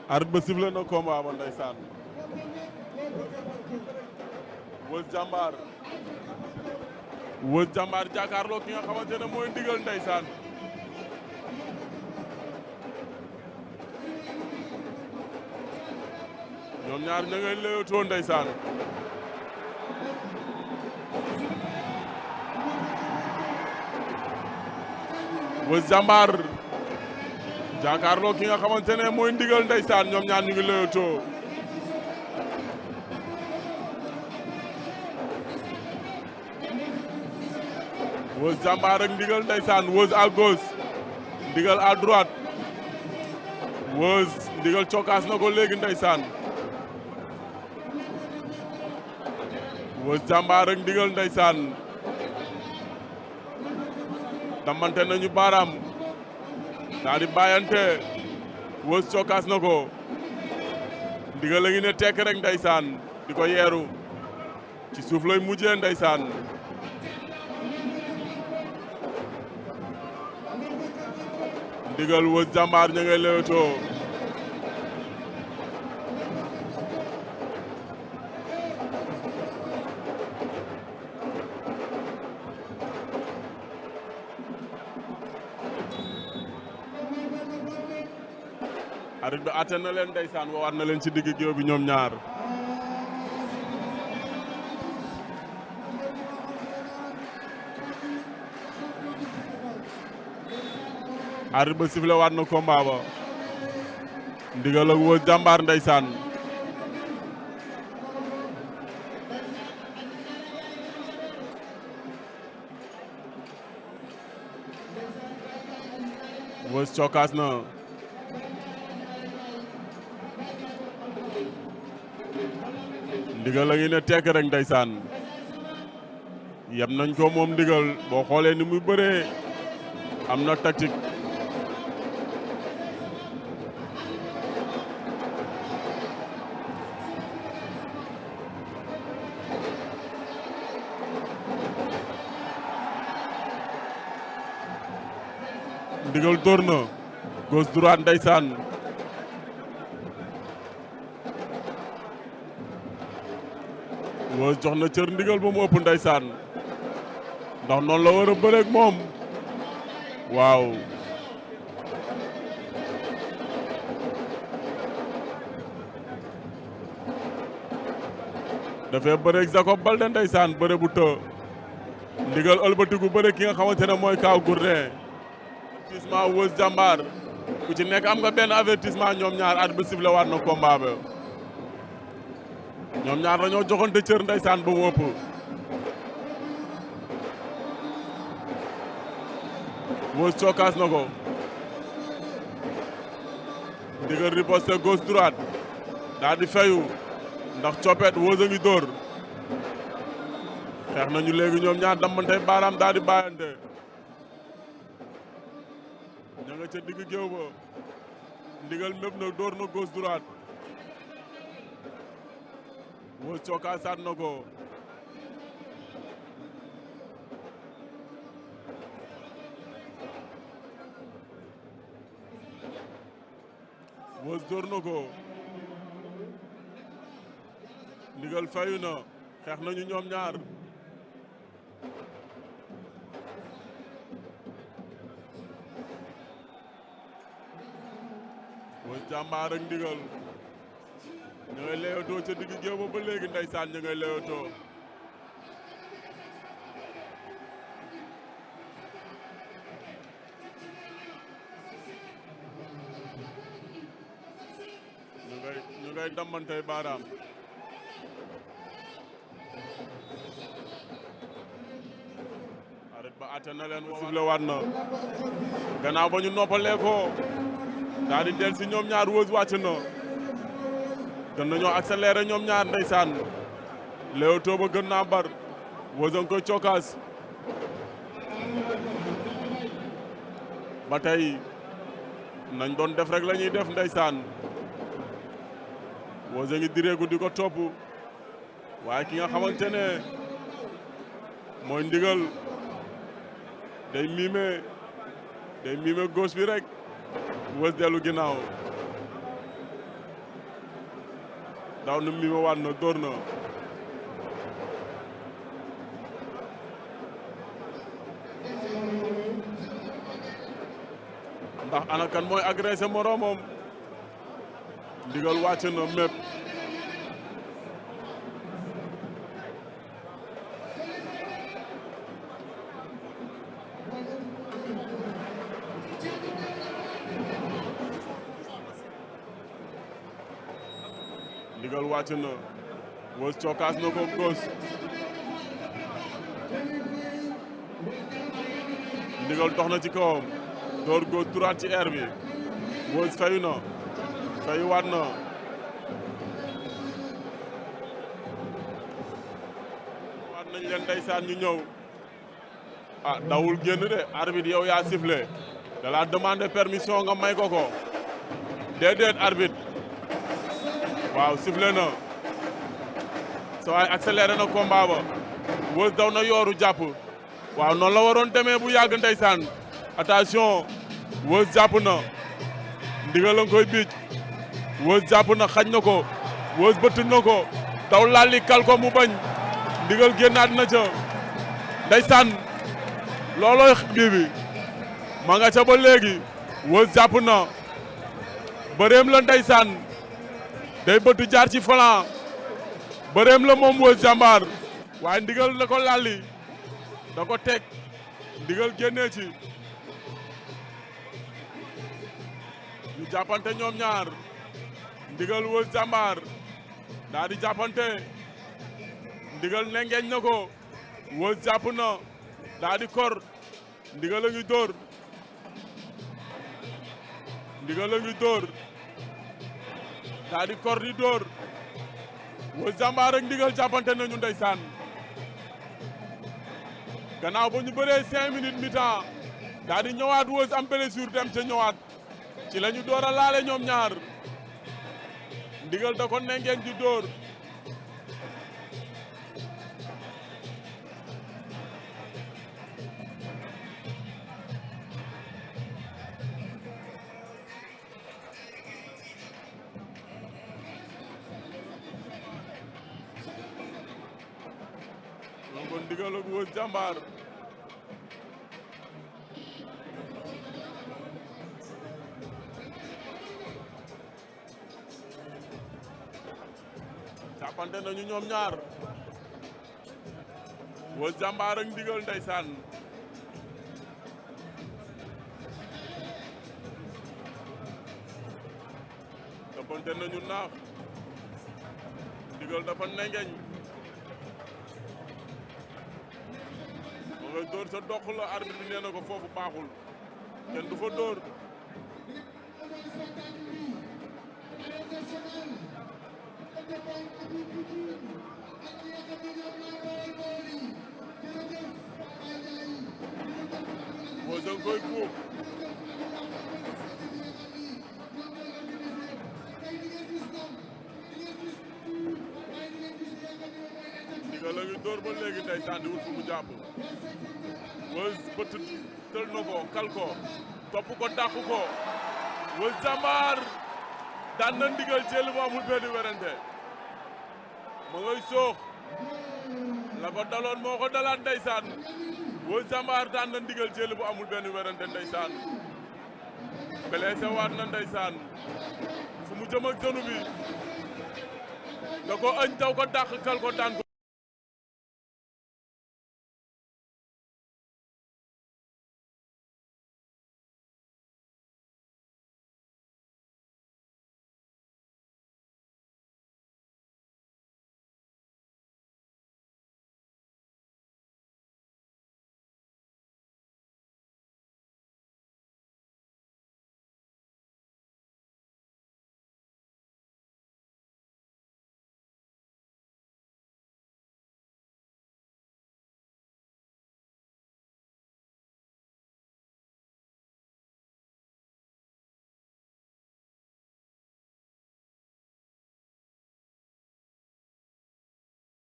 arbitre ba sifflé na combat ba ndeysaan Weuz Diambar Weuz Diambar jàkkaarloo ki nga xamante ne mooy Ndigueul ndeysaan ñoom ñaar ña ngay léewtoo ndeysaan Weuz Diambar jàkkaarloo ki nga xamante ne mooy Ndigueul ndeysaan ñoom ñaar ñu ngi léewtoo Weuz Diambar ak Ndigueul ndeysaan Weuz à gauche Ndigueul à droite Weuz Ndigueul cokaas na ko léegi ndeysaan Weuz Diambar ak Ndigueul ndeysaan damante nañu baaraam daal di bàyyante Weuz cokaas na ko Ndigueul a ngi ne tekk rek ndeysaan di ko yeeru ci suuf lay mujjee ndeysaan Ndigueul Weuz Diambar ña ngay leewtoo arbitre bi àtte na leen ndeysaan woowaat na leen ci digg géew bi ñoom ñaar arbitre ba sifflé waat na combat ba Ndigueul ak Weuz Diambar ndeysaan Weuz cokaas na Ndigueul a ngi ne tekk rek ndeysaan yem nañ ko moom Ndigueul boo xoolee ni muy bëree am na tactique Ndigueul dóor na gauche droite ndeysaan Weuz jox na cër Ndigueul ba mu ëpp ndeysaan ndax noonu la war a bëreeg moom waaw dafay bëreeg Jacob Baldé ndeysaan bëre bu të Ndigueul ëlbatiku bëre ki nga xamante ne mooy Kaw Gourdin avertissement Weuz Diambar ku ci nekk am nga benn avertissement ñoom ñaar at ba sifflé waat na combat ba ñoom ñaar dañoo joxante cër ndeysaan ba mu ëpp Weuz cokaas na ko Ndigueul riposte gauche droite daal di fayu ndax coppet Weuz a ngi dóor xeex nañu léegi ñoom ñaar damante baaraam daal di bàyyante ña nga ca digg géew ba Ndigueul mépp na dóor na gauche droite Weuz cokaasaat na ko Weuz dóor na ko Ndigueul fayu na xeex nañu ñoom ñaar Weuz Diambar ak Ndigueul ñu ngay leewtoo ca digg géew ba léegi ndeysaan ñu ngay leewtoo ñu ngay dammantey baaraam arrêt ba atte na leen sifflé waat na gannaaw ba ñu noppalee ko daal di del si ñoom ñaar Weuz wàcc na gën nañoo accéléré ñoom ñaar ndeysaan léewtoo ba gën naa bar Weuz a ngi koy cokaas ba tey nañ doon def rek la ñuy def ndeysaan Weuz a ngi direegu di ko topp waaye ki nga xamante ne mooy Ndigueul day miime gauche bi rek Weuz dellu ginnaaw daw na mi ma waat na dóor na ndax ana kan mooy agressé moromam Ndigueul wàcc na mépp Ndigueul wàcc na WEUZE cokaas na ko gos Ndigueul dox na ci kawam door gos droite ci air bi WEUZE fayu na fayuwaat na waat nañ leen ndeysaan ñu ñëw ah dawul génn de arbitre yow yaa sifflé da la demandé permission nga may ko déedéet arbitre waaw sifflé na sa waay accéléré na combat ba WEUZE daw na yooru jàpp waaw noonu la waroon demee bu yàgg ndeysaan attention WEUZE jàpp na Ndigueul la nga koy biij WEUZE jàpp na xañ na ko WEUZE bëtt na ko daw lalli kal ko mu bañ Ndigueul génnaat na ca ndeysaan loolooy bii bi ma nga ca ba léegi WEUZE jàpp na bëreem la ndeysaan day bëtt jaar ci flanc bëreem la moom WEUZE jàmbaar waaye Ndigueul da ko lalli da ko teg Ndigueul génnee ci ñu jàppante ñoom ñaar Ndigueul WEUZE jàmbaar daa di jàppante Ndigueul nengeeñ na ko WEUZE jàpp na daa di kor Ndigueul a ngi dóor Ndigueul a ngi dóor daa di kor di dóor WEUZE jàmbaar ak Ndigueul jàppante nañu ndeysaan gannaaw ba ñu bëree 5 minutes mi-temps daa di ñëwaat WEUZE am blessure dem ca ñëwaat ci la ñu door a laale ñoom ñaar Ndigueul da ko nengeen di dóor kon Ndigueul ak WEUZE jàmbaar jàppante nañu ñoom ñaar WEUZE jàmbaar ak Ndigueul ndeysaan jàppante nañu naax Ndigueul dafa nengeñ ma ngay dóor sa dox la arbitre bi nee na ko foofu baaxul kenn du fa dóor WEUZE a koy buux Ndigueul a ngi dóor ba léegi tey sànniwul fu mu jàpp WEUZE bëtt tël na ko kal ko topp ko dàq ko WEUZE jàmbaar daan na Ndigueul jël bu amul benn werante ma ngay soox la ko daloon moo ko dalaat ndeysaan WEUZE jàmbaar daan na Ndigueul jël bu amul benn werante ndeysaan blessé waat na ndeysaan fu mu jëm ak zone bi da ko ëñ taw ko dàq kal ko daan ko